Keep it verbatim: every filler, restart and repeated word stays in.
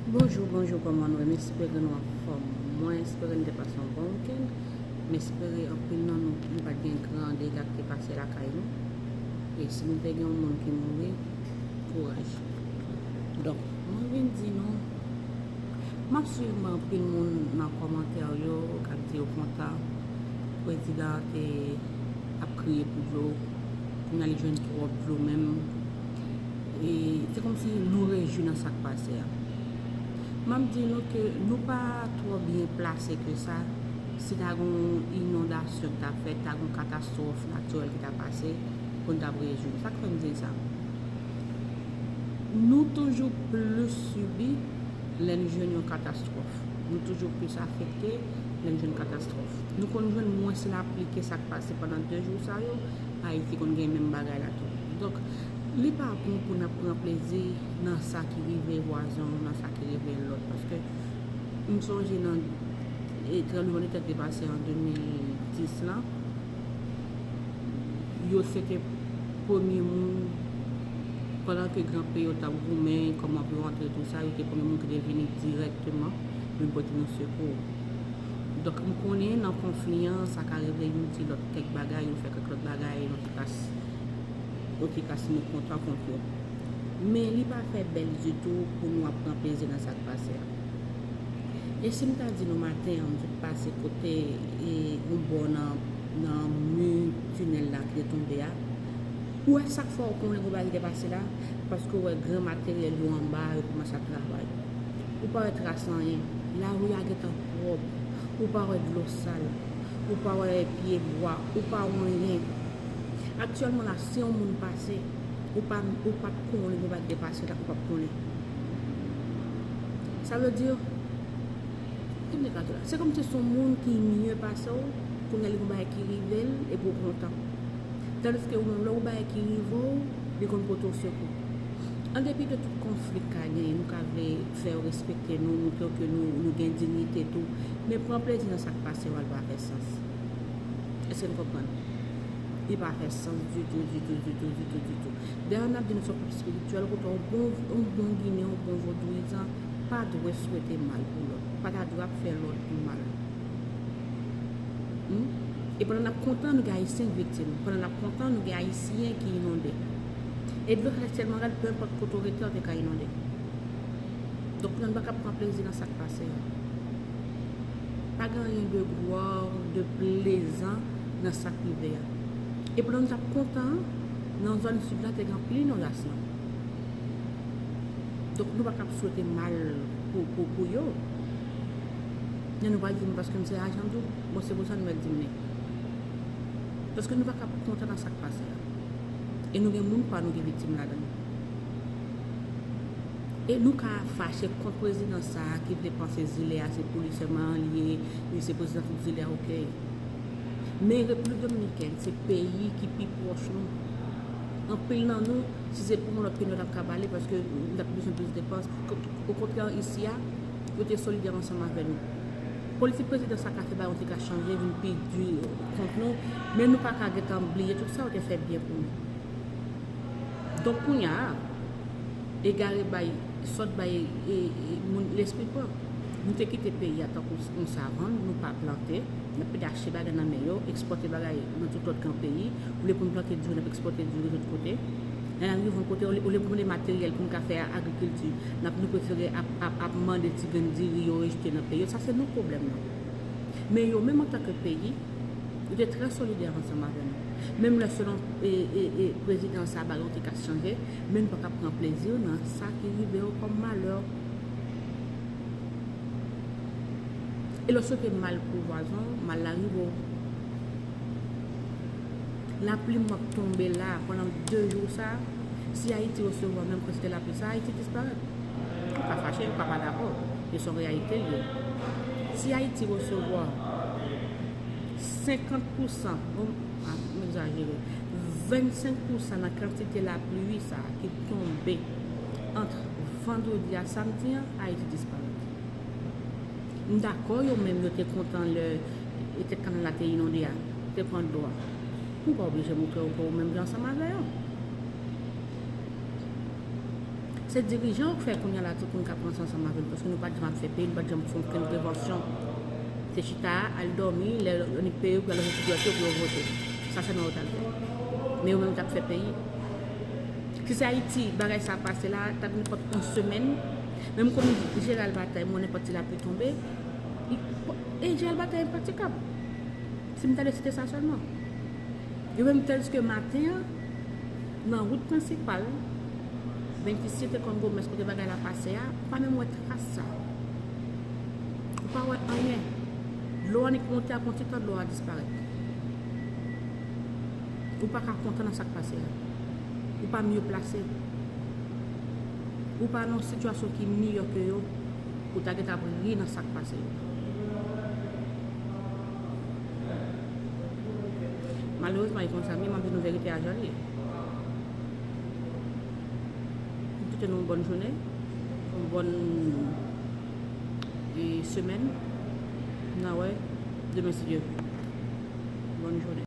Bonjou, bonjou, kòman nou ye? M espere nou anfòm. Mwen espere nou te pase yon bon wikenn. M espere anpil nan nou, nou pa t gen gran dega ki te pase lakay nou. E si nou te gen yon moun ki mouri, kouraj. Donk, mwen vin di nou, m ap swiv anpil moun nan kòmantè yo k ap di yo kontan prezidan an te ap kriye pou dlo, kounye a li jwenn twòp dlo menm. E se kòmsi nou rejwi nan sa k pase a. M ap di nou ke nou pa twò byen plase ke sa. Si ta gen yon inondasyon ki ta fèt, ta gen yon katastwòf natirèl ki ta pase, pou n t ap rejwi. Sa k fè m di sa? Nou toujou plis sibi lè n jwenn yon katastwòf. Nou toujou plis afekte lè n jwenn katastwòf. Nou konn jwenn mwens lapli ke sa k pase pandan de jou sa yo, Ayiti konn gen menm bagay la tou. Donk, li pa bon pou n ap pran plezi nan sa ki rive vwazen w, nan sa ki rive lòt. Paske m sonje nan e, tranblemanntè ki te pase an de mil dis lan, yo se te premye moun, pandan ke gran peyi yo t ap goumen, kòman pou yo antre tou sa, yo te premye moun ki te vini dirèkteman vin pote nou sekou. Donk, m konnen nan konfli an, sa ka rive youn di lòt kèk bagay, youn fè kèk lòt bagay, yon ti kas, yon ti kas mekkontan kont yo. Men li pa fè bèl ditou pou nou ap pran plezi nan sa k pase a. E si m ta di nou maten an, m sot pase kote e, yon bò nan, nan mi tinèl la ki te tonbe a, ou wè sa k fè w konnen gon bagay ki te pase la? Paske ou wè gran materyèl yo anba, yo kòmanse ap travay. Ou pa wè tras anyen. Lari a gentan pwòp. Ou pa wè dlo sal. Ou pa wè pye bwa. Ou pa wè anyen. Aktyèlman la, si yon moun pase, ou pa, ou p ap konnen gon bagay ki te pase la, ou p ap konnen. Sa vle di, kòm te ka di la, se kòmsi se yon moun ki mye pase w, kounye a li gon bagay ki rive l, epi w kontan. Tandiske ou menm, lè yon bagay ki rive w, li konn pote w sekou. An depi de tout konfli k ka genyen, nou ka vle fè yo respekte nou, montre yo ke nou, nou gen diyite tou. Men pran plezi nan sa k pase w a, li pa fè sans. Èske n konprann? Li pa fè sans ditou, ditou, ditou, ditou, ditou. Dayè, n ap di nou se yon pèp espirityèl, kote yon bon, yon bon Ginen, yon bon Vodouyizan, pa dwe swete mal pou lòt. Pa ta dwe ap fè lòt mal. Hmm? E pandan n ap kontan, nou gen Ayisyen k viktim. Pandan n ap kontan, nou gen Ayisyen ki inonde. E dlo sa tèlman rèd, pe enpòt kote w rete, ou te ka inonde. Donk, nou pa ka pran plezi nan sa k pase a. Pa gen anyen de glwa, de plezan nan sa k rive a. E pandan nou t ap kontan, nan zòn sid la, te gen anpil inondasyon. Donk, nou pa ka ap swete mal pou, pou, pou yo. Men nou pral di m paske m se ajan tou, bon, se pou sa nou mèt di m li. Paske nou pa ka ap kontan nan sa k pase a. E nou gen moun pa nou ki viktim ladan l. E nou ka fache kont prezidan sa a ki vle panse zile a se pou li sèlman li ye, li se prezidan tout zile a, oke. Men Repiblik Dominikèn se peyi ki pi pwòch nou. Anpil nan nou, si se pou yon lòt peyi nou t ap ka pale, paske n t ap bezwen plis depans. Okontrè, isi a, yo te solidè ansanm avè nou. Politik prezidan sa ka fè bagay yo te ka chanje, vin pi di kont nou, men nou pa ka gentan bliye tout sa yo te fè byen pou nou. Donk, kounye a, egare bay, sòt bay e, e, moun lespri pran. Nou te kite peyi a tankou yon savann, nou pa plante, n ap pede achte bagay nan men yo, ekspòte bagay nan tout lòt gran peyi. Olye pou n plante diri, n ap ekspòte diri tout kote. Lè n rive yon kote, olye, olye pou n mande materyèl pou n ka fè agrikilti, n ap, nou prefere ap, ap, ap mande ti grenn diri yo rejte nan peyi yo. Sa se nou pwoblèm nan. Men yo menm antanke peyi, yo te trè solidè ansanm avè nou. Menm lè selon e, e, e, prezidan sa a, bagay yo te ka chanje, men nou pa ka pran plezi nan sa ki rive yo kòm malè. E lè w swete mal pou vwazen w, mal la rive w. Lapli m ap tonbe la pandan de jou sa, si Ayiti resevwa menm kantite lapli sa, Ayiti disparèt. Ou ka fache, ou ka pa dakò, men se yon reyalite l ye. Si Ayiti resevwa senkant pousan, bon, ah, m egzajere, vennsenk pousan nan kantite lapli sa ki tonbe ant vandredi a samdi an, Ayiti disparèt. M dakò, yo menm yo te kontan lè tèt kanal la te inonde a, te pran dlo a. Ou pa oblije montre w ke ou menm jan ansanm avè yo. Se dirijan yo k fè kounye a la tout moun ka panse ansanm avè l, paske nou pa t janm ap fè peyi, nou pa t janm fè okenn prevansyon. Se chita, al dòmi, lè annik peye yo, pou al ranje figi yo, pou yo vote. Sa sèlman yo t al fè. Men yo menm t ap fè peyi. Si se Ayiti, bagay sa pase la, t ap nenpòt yon semèn, menm kounye a Jeral Batay, mwen nenpòt ti lapli tonbe, e Jeral Batay enpratikab. Si m ta deside sa sèlman. Yo menm tèlske maten an, nan wout prensipal, ventisèt Ekòn Gomès kote bagay la pase a, ou pa menm wè tras sa. Ou pa wè anyen. Dlo annik monte, apre yon ti tan dlo a disparèt. Ou pa ka kontan nan sa k pase a. Ou pa mye plase. Ou pa nan yon sitiyasyon ki miyò ke yo pou ta gentan ap ri nan sa k pase yo. Malerezman, e konsa, men m ap di nou verite a jan l ye. M swete nou yon bòn jounen, yon bòn, e, semèn. N a wè demen, si Dye vle. Bòn jounen.